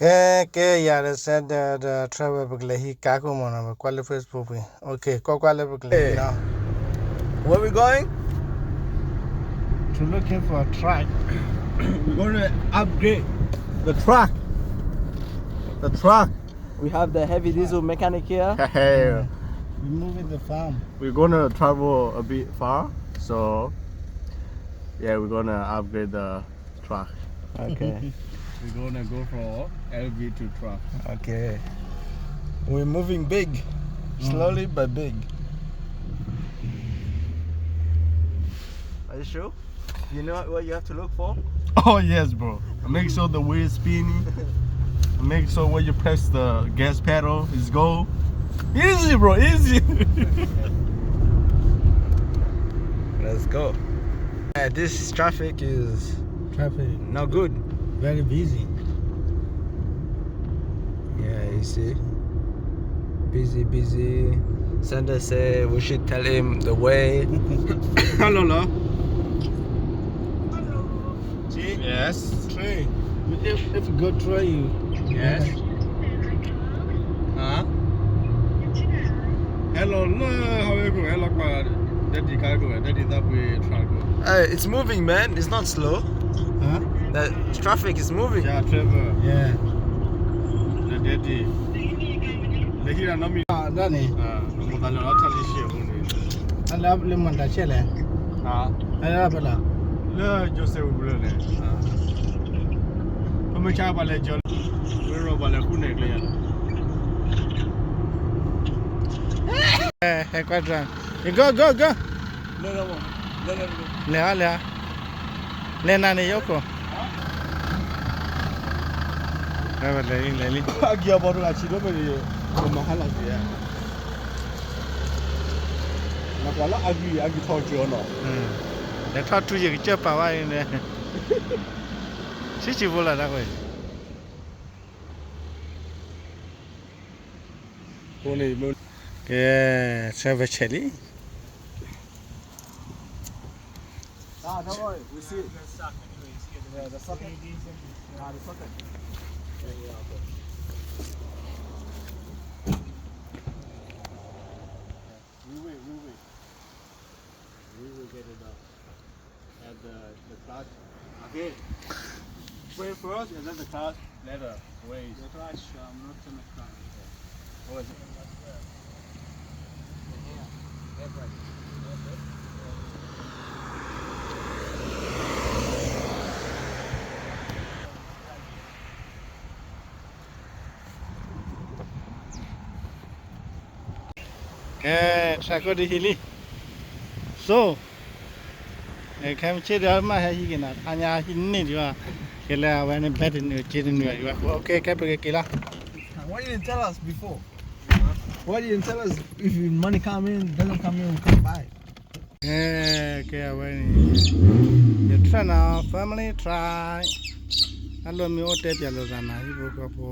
ကဲ ကဲ ယၤဒီးစဲဒီး travel ပကလဲၤဟံးကါခိၣ်မးနီၤ, ပကွၢ်လၢ Facebook ပူၤ, ကွၢ်ကွၢ်လၢပကလဲၤဟံးနီၤ. Where we going? To looking for a truck. We're going to upgrade the truck. The truck. We have the heavy diesel mechanic here. Hey. We're moving the farm. We're gonna travel a bit far, so yeah, we're gonna upgrade the truck. Okay. We're gonna go from L V to truck. Okay. We're moving big, slowly but big. Are you sure? You know what you have to look for? Oh yes, bro. Make sure the wheel is spinning. Make sure when you press the gas pedal, it's go. Easy, bro, easy. Let's go. Yeah, this traffic is traffic not good. Very busy. Yeah, you see. Busy, busy. Sanders say we should tell him the way. Hello, hello. Yes. Train. If, if you go train, you. Yes. Huh? Hello, hello. How are you? Hello, daddy, cargo, daddy, that way, truck. Hey, it's moving, man. It's not slow. Huh? The traffic is moving. Yeah, travel. Yeah. The daddy. The here, no, me. Ah, that. အမတၤလၢအထီၣ်လံရှဲအဃိန့ၣ် အလၢလၢမတၤရှဲလဲၣ်, အလၢဖဲလဲၣ်, လၢ Joseph ဝံၤဘျၢန့ၣ်, ပမ့ၢ်ဆါပှၤလဲၤကၠီ, ဝဲရီၣ်ပှၤလဲၤဃုန့ၣ်ကျဲယၤလီၤ. Hey, hey, quadra. You go, go, go. လဲၤအီၤ လဲၤအီၤ, လဲၤနၤန့ၣ် ယအိၣ်ခိး, လဲၤလံ လဲၤလံ, အဂံၢ်အဘါတဂၤဆံးဒိၣ်မ့ၢ်န့ၣ်, မၤဟါလၢ်က့ၤဧါ, နကွၢ်လၢအဂံၢ် အဂံၢ်ထီၣ်ကၠီနီၤ, လဲၤထီၣ်ထူယကစၢၢ်ပာ်ဝဲအံၤန့ၣ်, ဆံးဆံးဖိလီၤတၢ်ကွၢ်, ကဲ, ဆၢဝဲဆဲးလံ. Ah, don't worry. We see. Yeah, the socket. Ah, the socket. Yeah, yeah, okay. We wait, we wait. We will get it done. At the, the clutch. Okay. Brake first and then the clutch later. Wait. The clutch, um, not too much clutch. What was it? The air. Air brake. Okay. ကဲ, ဆၢကိၣ်ဒ်ဟံးလံ, သိ, ခဲမုၢ်ဆ့ၣ်ဒီးမ့ၢ်ဟဲဟံးက့ၤနၤ, ဖးညါဟံးန့ၢ်ဒံးဘၣ်, ကဲလၢအဝဲန့ၣ် ဘဲတနုာ်က့တနုာ်ဒံးဘၣ်, ကဲ ခဲပကက့ၤလီၤ. Why you didn't tell us before? Why you didn't tell us if money come in, doesn't come in, we come by? ကဲ, ကဲ အဝဲန့ၣ် ယ truck နီၤ, family truck, တၢ်လီၢ်မ့ၢ်အိၣ်တဲပၠးလိာ်သးနၤ, ဟံၣ်ဖိဃီဖိ,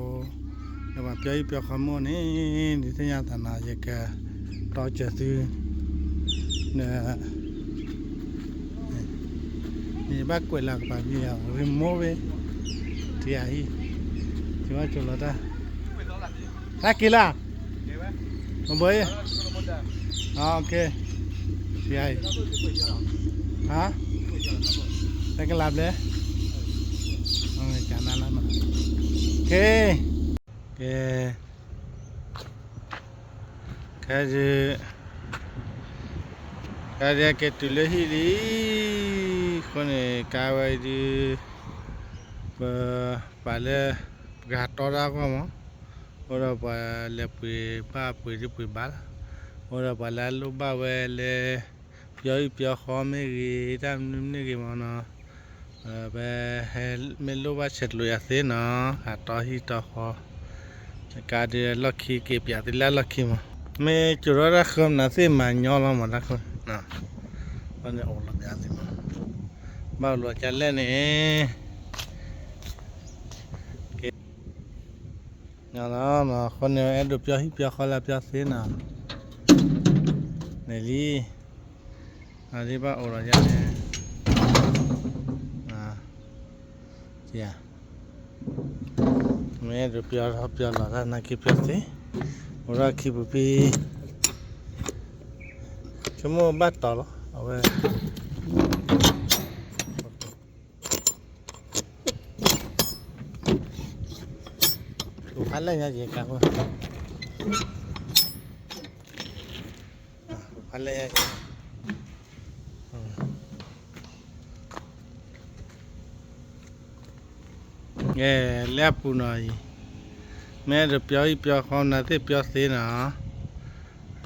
ဒီးပှၤပၠီဟံၣ်ပၠီဃီမ့ၢ်အိၣ်န့ၣ် ဒုးသ့ၣ်ညါသးနၤ, ယကတီစၢၤသု, ဒီး ယဘၣ်ကွဲးလၢကပၤမံယၤ remove ဝဲ, တယၤဟံၣ်, ယဘၣ်ကၠီၤလီၤတၢ်, တၢ်က့ၤလၢ, မဘၢအံၤ, တယၤအံၤ, ဟါ, တကလးဘျဲၣ်, ကနလီၤနီၤ, ကဲ, ကဲ, ကဲဒုး, ကဲဒုး ကဲတုၤလၢဟံၣ်လံ, အဃိန့ၣ် ကါဝဲဒုး, ပ, ပှၤလၢ, ပကဟးတီတၢ်ဂီၢ်မး, အိၣ်ဒီးပှၤလဲၤပှ့ၤဘၣ်ပှ့ၤဒုးပှ့ၤဘၣ်လီၤ, အိၣ်ဒီးပှၤလၢအလိၣ်ဘၣ်ဝဲလၢ ပၠီဟံၣ်ပၠီဃီမ့ၢ်ဂ့ၤ, တၢ်မနုၤမ့ၢ်ဂ့ၤမးနီၤ, ပဟဲမ့ၢ်လိၣ်ဘၣ်ဆဲးကျိးယၤသ့နီၤ, ဟးတီဟံၣ်တီဃီ, ကါဒုးလီၢ်ခံက့ၤပၠးသ့လၢလီၢ်ခံမး, မ့ၢ်ကၠီၤထီၣ်တၢ်ဃၢမနုၤသ့ၣ်မၤညီလီၤမးတၢ်ဃၢ, အဃိန့ၣ်အိၣ်လီၤပၠးသ့မး, ဘၣ်အိၣ်လီၤကလဲၣ်န့ၣ် ကဲ, အဃိန့ၣ် အဲၣ်ဒိးပၠီဟံၣ်ပၠီဃီလၢပၠီသ့နီၤ, န့ၣ်လံ, အဒ်ဘၣ်အိၣ်လီၤယၤန့ၣ်, ကဲ, မ့ၢ်အဲၣ်ဒိးပျီထီၣ်ပျီလီၤတၢ်နာ်က့ပျီသ့, အိၣ်ဒီးခံပူၤဖံ, ဆိကမိၣ်ဘၣ်တီၤလီၤ အဝဲ, ဖးလဲၢ်ညါက့ၤကါ, ဖးလဲၢ်ညါက့ၤ လၢအပူၤနီၤအံၤ, မ့ၢ်အဲၣ်ဒိးပျီဟံၣ်ပျီဃီနၤသ့ၣ်ပျီသ့နီၤ,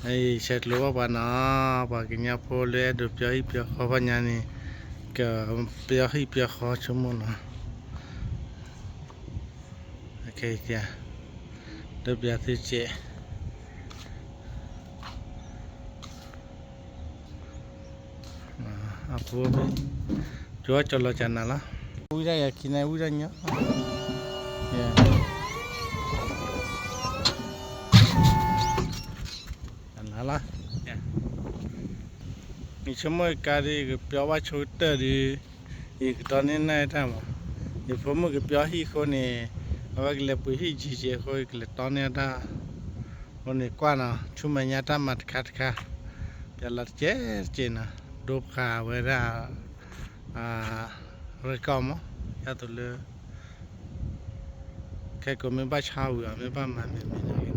အံၤဆဲးကျိးဘၣ်ပှၤနီၤ, ပှၤကညီဖိလၢအဲၣ်ဒိးပျီဟံၣ်ပျီဃီဖီညါန့ၣ်, ကပျီဟံၣ်ပျီဃီဆိကမိၣ်နီၤ, ခဲအံၤ, ဒိးပျီသုစဲး အပူၤ, ကၠီကၠီလီၤကနၤလီၤ, ဝံဒၣ်ယၤခံန့ၣ်ဝံဒၣ်ညီ, နၤလီၤ, ယဆိကမိၣ်ကါဒ်ယကပျီဘၣ်ဆိကတၢၢ်ဒီး, ယကတီန့ၢ်နၢ်တၢ်မး, ယဖိမုၣ်ကပျီဟံၣ်အဃိန့ၣ်, အဝဲကလဲၤပှ့ၤဟံၣ်ကံကဲးအဃိ ယကလဲၤတီန့ၢ်တၢ်, အဃိန့ၣ်ကွၢ်နီၤ ဆူမဲာ်ညါတၢ်မၤတခါတခါ, ပျီလီၤတကဲးတကဲးနီၤ, ဒိဖးဝဲဒၣ် ရဲၣ်ကီၢ်မး, ယသိးလၢ ခဲကိးမ့ၢ်ဘၣ်ဆါဝံၤအီၤ မ့ၢ်ဘၣ်မၤမ့ၢ်မ့ၢ်န့ၣ်နီၤ, ဒီး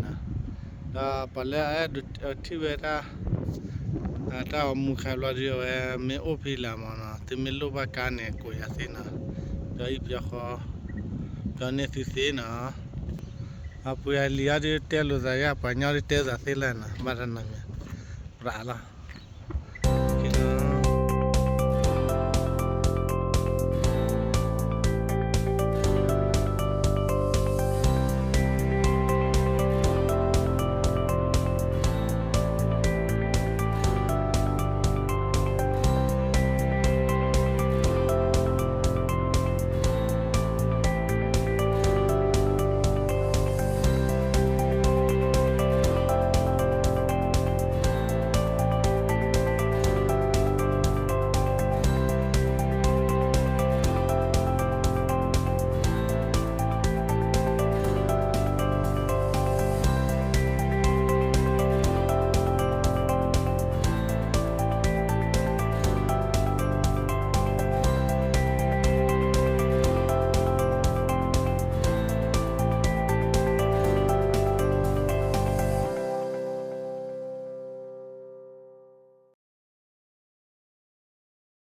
ပှၤလၢအအဲၣ်ဒိးထံၣ်ဝဲဒၣ် တၢ်ဂီၤမူခါဘျီဒုး အဝဲမ့ၢ်အိၣ်ဖဲလဲၣ်မးနီၤ, သုမ့ၢ်လိၣ်ဘၣ်ကါန့ၣ် ကိးယၤသ့နီၤ, ပျီဟံၣ်ပျီဃီ, ပျီန့ၢ်သုသ့နီၤ, အပူၤယၤလံၤအီၤဒုးတဲလိာ်သးယါ ပှၤညီဒုးတဲလိာ်သးသ့လၢနီၤ, ဘၣ်တၢ်နီတမံၤ, ရၤလီၤ